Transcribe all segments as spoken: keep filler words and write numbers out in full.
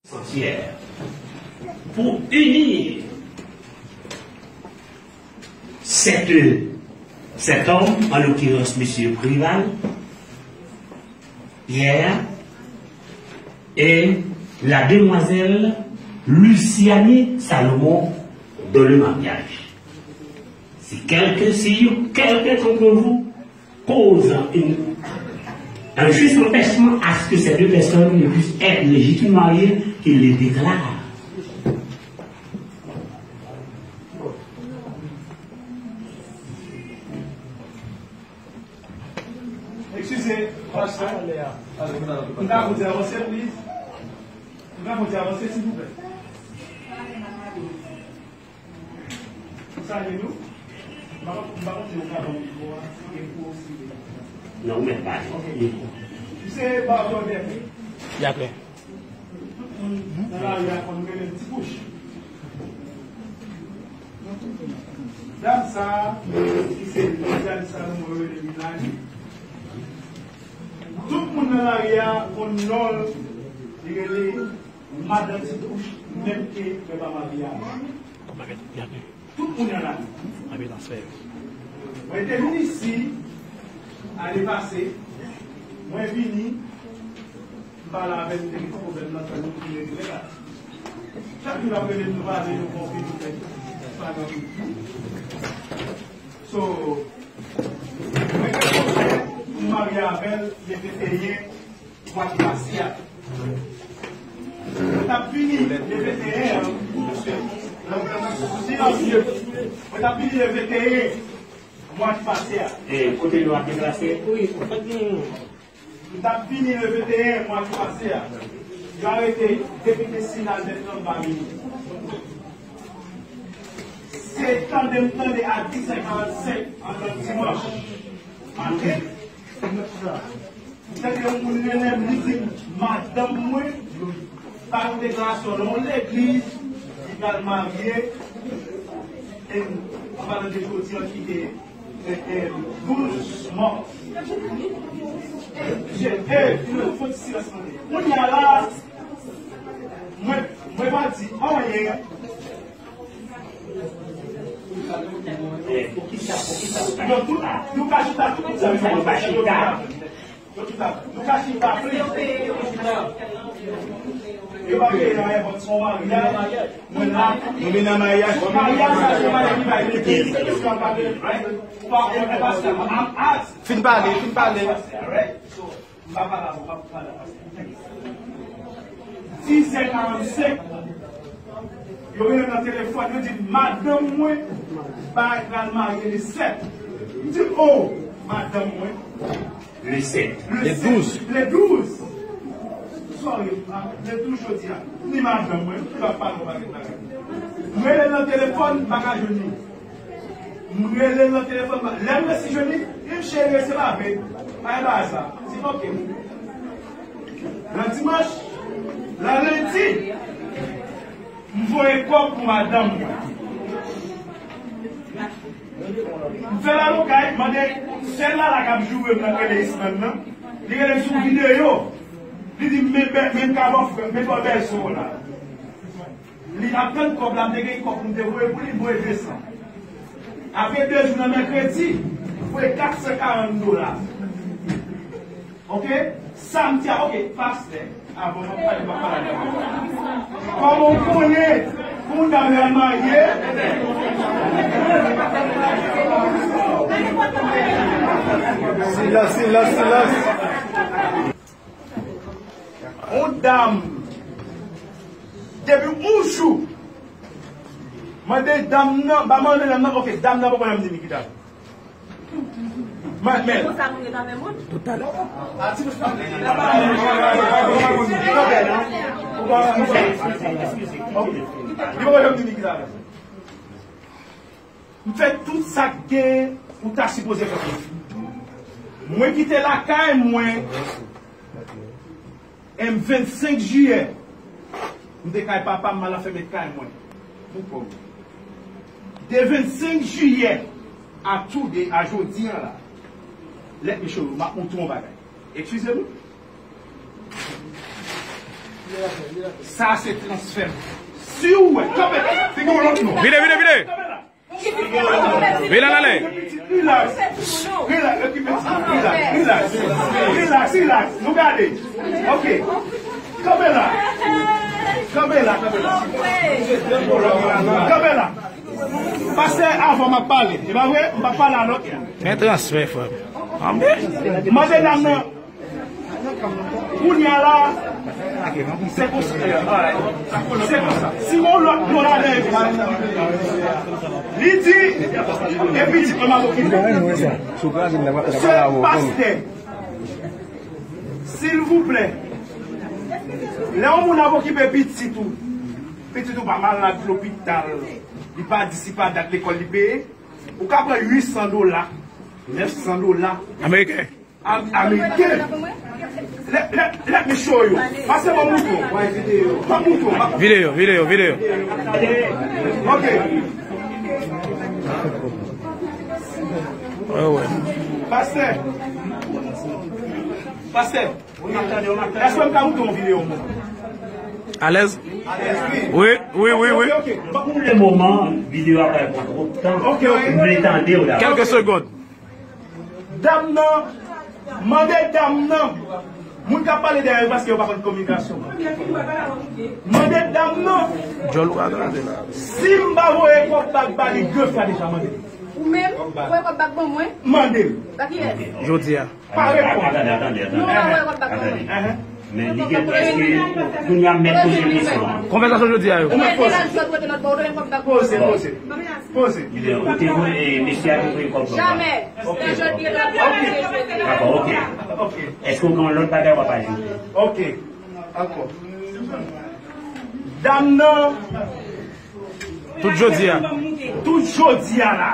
Sanctuaire pour unir cette, cet homme, en l'occurrence monsieur Préval, Pierre, et la demoiselle Lucianie Salomon dans le mariage. Si quelqu'un, si quelqu'un d'entre vous cause une, un juste empêchement à ce que ces deux personnes ne puissent être légitimement mariées, qu'il les déclare. Eskize, pastè. M ka pou di avanse, please? M ka pou di avanse, silvouplè? M salye nou. M pa, m pa konn si nou ka ban m mikwo a, e pou osi. Non, ou mèt pale. Ok. Misye Bartolomé. Dakò. Tout moun nan lari a konn rele l Ti Bouch. Dam sa a, ki se Liliane Salomon, yo rele Lilani. Tout moun nan lari a konn non l, li rele Madan Ti Bouch, menm ke mwen pa marye avè l. Tout moun nan lari. Mwen te vin isi ane pase, mwen vini, m pale avè l, m te gen ti pwoblèm nan fè nou ki regle la. Chak jou l ap rele m, nou pale, nou konfime, nou fè sa nan tou. So, mwen gen pwojè pou m marye avè l le venteyen mwa ki pase a. Mwen t ap vini le venteyen an, paske lè w te nan silans, mwen t ap vini le venteyen mwa ki pase a. E kote nou ap deplase? Wi, ou fèk vini. M t ap vini le venteyen mwa ki pase a. Yo arete depite Sina Albert Lamba vini. Se tande m tande a dis è karannsenk antan dimanch maten. M tande yon moun rele m, li di m, madanm mwen, pa yon deklarasyon nan yon legliz, li pral marye, e, an palan de jodi an ki te, e, e, douz mas. Je, e, fon ti silans mande. Kounye a la, mwen, mwen pa di anyen. Yo tout, nou ka chita tout moun sa, nou ka chita. Yo tout la, nou ka chita, please. Yo pa peye nan èpòt, se yon maryaj. Mwen la. Nou vin nan maryaj. Maryaj sa, se maryaj ki bay peye. Ou pa, ou pa, ou pa, I'm ask. Fin pale, fin pale. Right? So, m pa pale avè w, m pa pale avè w. Dis è karannsenk, yo rele m nan telefòn, yo di m, madanm mwen pral marye le sèt. M di, o, madanm mwen. Le sèt. Le douz. Le douz. Sorry, le douz jodi a. M di madanm mwen, m pa pale yon bagay. M rele l nan telefòn, m pa ka jwenn li. M rele l nan telefòn, lè m resi jwenn li, li di m, cheri, se pa vre. Pa gen bagay sa. M di, ok. Nan dimanch, nan lendi, m voye kòb pou madanm mwen. M fè lalokay, m mande sè Lala k ap joure m nan, k rele Isman nan. Li rele m sou videyo. Li di m, men, men, men m ka ba w frè m, men ba w bèlsè w la. Li ap tann kòb la, m te gen kòb pou m te voye pou li, m voye de san. Apre de jou nan mèkredi, m voye kat san karant dola. Ok? Samdi a, ok, pastè, avan m ap pale, m ap pale avè w. Kòman w konnen pou yon dam al marye? Silans, silans, silans. Yon dam, depi yon jou, mande dam nan, ba mande dam nan, ok, dam nan poko janm di Nikita. Men, men. Konsa pou yo ta fè moun. Toutalè. Ok. Li poko janm di Nikita. M fè tout sa k gen ou ta sipoze fè pou li. Mwen kite lakay mwen, e vennsenk jiyè, m te kay papa m, m al anfèmen kay mwen. Pou kòb. De vennsenk jiyè a today, a jodi a la, let me show you, m ap montre w yon bagay. Eskize m. Sa se transfè. Si w wè, kanpe, figi w lòt non. Vide, vide, vide. Vide l ale. Relax. Relax, okipe ti. Relax, relax. Relax, relax. Nou gade. Ok. Kanpe la. Kanpe la, kanpe la. Kanpe la. Pastè, avan m ap pale. E pa vre? M p ap pale a lòt. Men transfè, frè. Anben. Mande dam nan. Kounye a la, se konsa. Se konsa. Si yon lòt moun ale, li di, e pitit mwen m ap okipe. Se pastè. Silvouplè. Lè yon moun ap okipe pitit ou, pitit ou pa malad lopital, li pa di si pa dat lekòl li peye, ou ka pran uit san dola, nèf san dola. Ameriken. Am-, Ameriken. Let, let, let me show you. Pase ban m mouton. Ban m mouton. Videyo, videyo, videyo. Ok. Wè, wè. Pastè. Pastè. Èske m ka mouton yon videyo, mwen? Alèz? Wi, wi, wi, wi. Ok, ok. Pou le moman, videyo a pa pran twòp tan. Ok, ok. M vle tande w dabò. Kèlke segond. Dam nan, mande dam nan. Moun k ap pale dèyè yo paske yo pa konn kominikasyon. Mande dam nan. Djòl ou pa tande la. Si m pa voye kòb bag ba li, de fwa deja mande. Ou menm, voye kòb bag ban mwen. Mande. Ba kiyès? Jodi a. Pa reponn. Atande, atande, atande. Nou pa voye kòb bag ban mwen. Atande. Men li gen, èske kounye a mèt poze kesyon an? Konvèsasyon jodi a yo. Ou mèt poze. Poze, poze. Poze. Ou te voye, mesye a te voye kòb la. Jamè. Ok. Dakò, ok. Ok. Èske w gen yon lòt bagay w ap ajoute? Ok. Ankò. Dam nan. Tout jodi a. Tout jodi a la.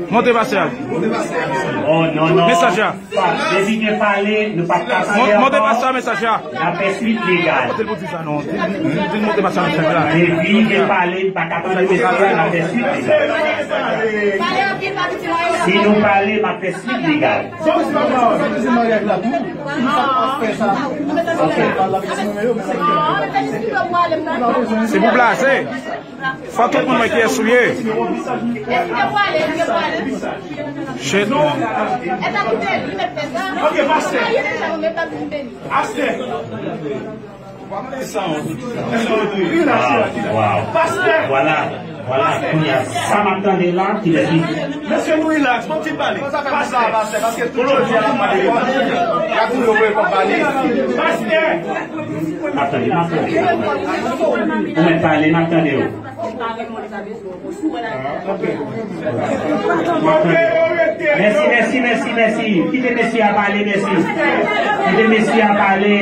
Monte pastè a. Oh, non, non. Mesaj la. Depi gen pale, nou pa ka pale ankò. Monte pastè a mesaj la. N ap fè swit legal. Monte l pou di sa non. Di, di, di monte pastè a mesaj la. Depi gen pale, nou pa ka pale mesaj la, n ap fè swit legal. Si nou pale, n ap fè swit legal. Ok. Se pou plase. Fò tout moun wè kiyès ou ye. Shit, man. Wow, wow. Vwala, vwala. Kounye a, sa m ap tande la, ki lè ki... Mesye, nou relax, bon ti pale. Pastè, pastè, paske tout jodi a la pale. Pastè. M ap tande, m ap tande. Ou mèt pale, m ap tande w. Mèsi, mèsi, mèsi, mèsi. Kite mesye a pale, mèsi. Kite mesye a pale.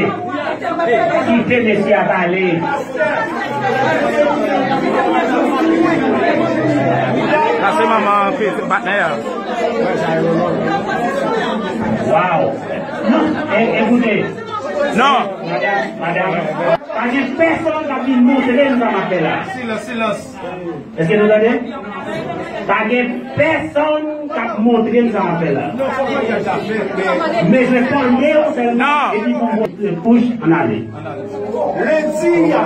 Kite mesye a pale. Sa se manman patnè a. Wow. Non, e, ekoute. Non. Madanm, madanm. Pa gen pèsonn k ap vin montre m sa m ap fè la. Silans, silans. Èske nou tande? Pa gen pèsonn k ap montre m sa m ap fè la. Men mwen tande w sèlman epi pou m montre bouch ann ale. Lendi a,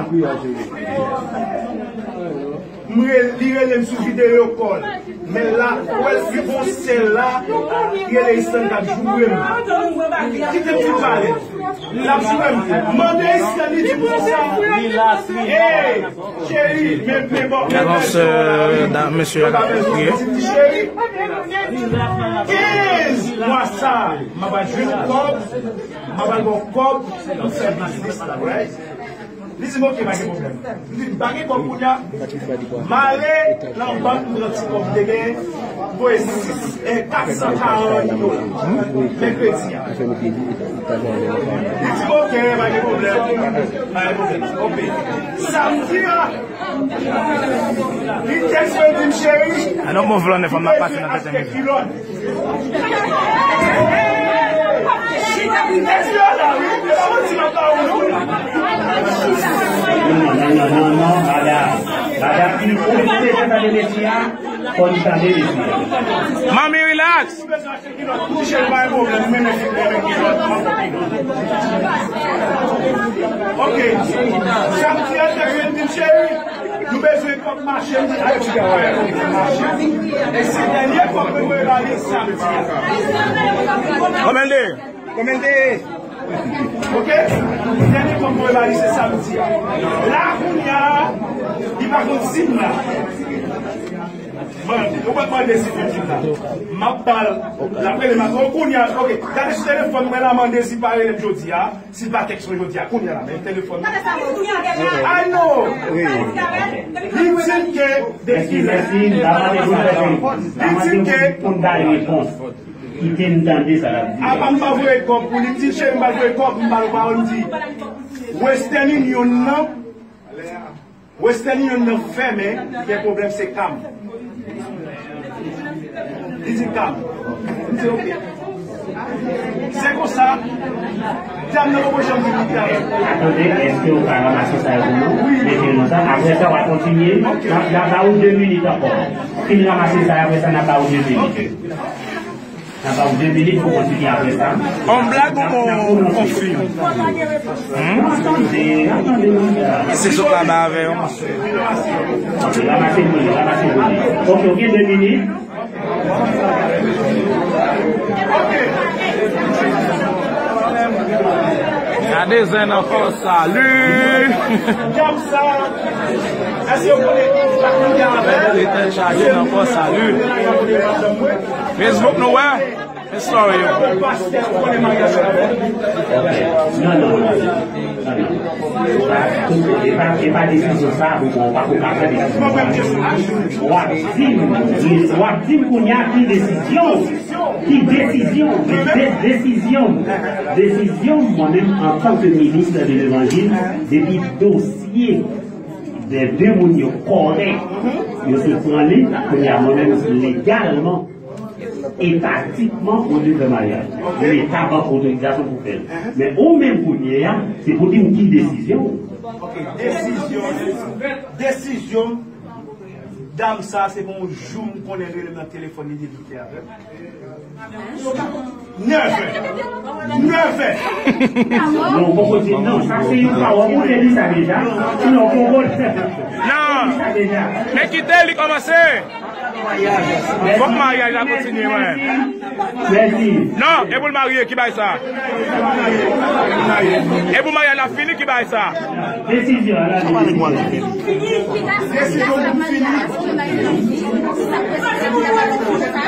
m re-, li rele m sou videyo kòl. Men la, ou wè l gen yon sèl la, ki rele Isan k ap joure m. Kite m fin pale. L ap joure m. Mande Isan li di m konsa. Hey, cheri, men, men bon. Alò, sè, dam, mesye a k ap priye. Cheri, kenz mwa sa, m ap al jwenn kòb, m ap al ba w kòb, nou fè biznis la, right? Li di m, "Ok, pa gen pwoblèm." M di, "M pa gen kòb kounye a." M ale nan bank, m pran ti kòb m te genyen, m voye sis, eh, kat san karant dola. Mèkredi a. Li di m, "Ok, pa gen pwoblèm." Pa gen pwoblèm. Ok. Samdi a, li tèks mwen, li di m, "Cheri, an nou bon vlò nèf an m ap pase nan tèt mwen." Non, non, non, non, non, madanm. Madanm, ki nou pwofite tande mesye a. Fò n tande mesye. Manmi, relax. Ti Cheri, pa gen pwoblèm, m renmen fi, m renmen kilòt, m ap kilòt. Ok. Samdi a, te vin di m, cheri, nou bezwen kòb mache, m di, ale, ti gason, mache. E se dènye kòb mwen voye ba li samdi a. Kòmande. Kòmande. Ok? Dènye kòb mwen voye ba li, se samdi a. La, kounye a, li pa konn si m la. Mande, ou pa t mande si fè di la. M ap ba l, l ap rele m. O, kounye a, ok. Gade sou telefòn mwen la, mande si l pa rele m jodi a, si l pa tèks mwen jodi a. Kounye a la, men telefòn mwen. I know. Li di m ke, mèsi, mèsi, m pa mande pou l fè. Li di m ke, pou n ba l repons. Kite m tande sa l ap di. Apa m pa voye kòb pou li, m di, cheri, m pa voye kòb, m ba l pawòl, m di, Western Union nan, Western Union nan fèmen, gen pwoblèm, se Cam. Li di Cam. M di, ok. Se konsa, dam nan poko janm vin li travay. Atande, èske w ka ranmase sa yo pou nou? Wi. Mete l konsa. Apre sa, w a kontinye. N ap, n ap ba ou de minit ankò. Fin ranmase sa, apre sa, n ap ba ou de minit. Ok. N ap ba w de minit pou kontinye apre sa. On blag ou on, on fim? Hmm? Se sot la ba avè yo, mesye. Ramase pou li, ramase pou li. Ok, ok, de minit. Gade zen nan fò salut. Gade tèt chaje nan fò salut. Facebook nou wè. Sorry. Non, non, non. Non, non. E pa, e pa, e pa desizyon sa pou mwen, ou pa pou ka pran desizyon sa. W ap di m, w ap di m kounye a ki desizyon, ki desizyon, de, de, desizyon, desizyon, mwen menm, antanke minis de levanjil, depi dosye de de moun yo kòrèk, yo se pran li, kounye a mwen menm legalman, etatikman, ou dwe fè maryaj. Leta ban otorizasyon pou fè l. Men ou menm kounye a, se pou di m ki desizyon. Ok, desizyon, desizyon, dam sa, se pa yon jou m konnen l rele m nan telefòn, li di li te avè m. Nèfè. Nèfè. Non, ou poko di non. Sa se yon pawòl. Ou te di sa deja. Non, ou poko di sa deja. Men kite li kòmanse. Fòk maryaj la kontinye, wi. Mèsi. Non, e pou l marye, ki bagay sa? E pou maryaj la fini, ki bagay sa? Desizyon, ala desizyon. Desizyon pou fini.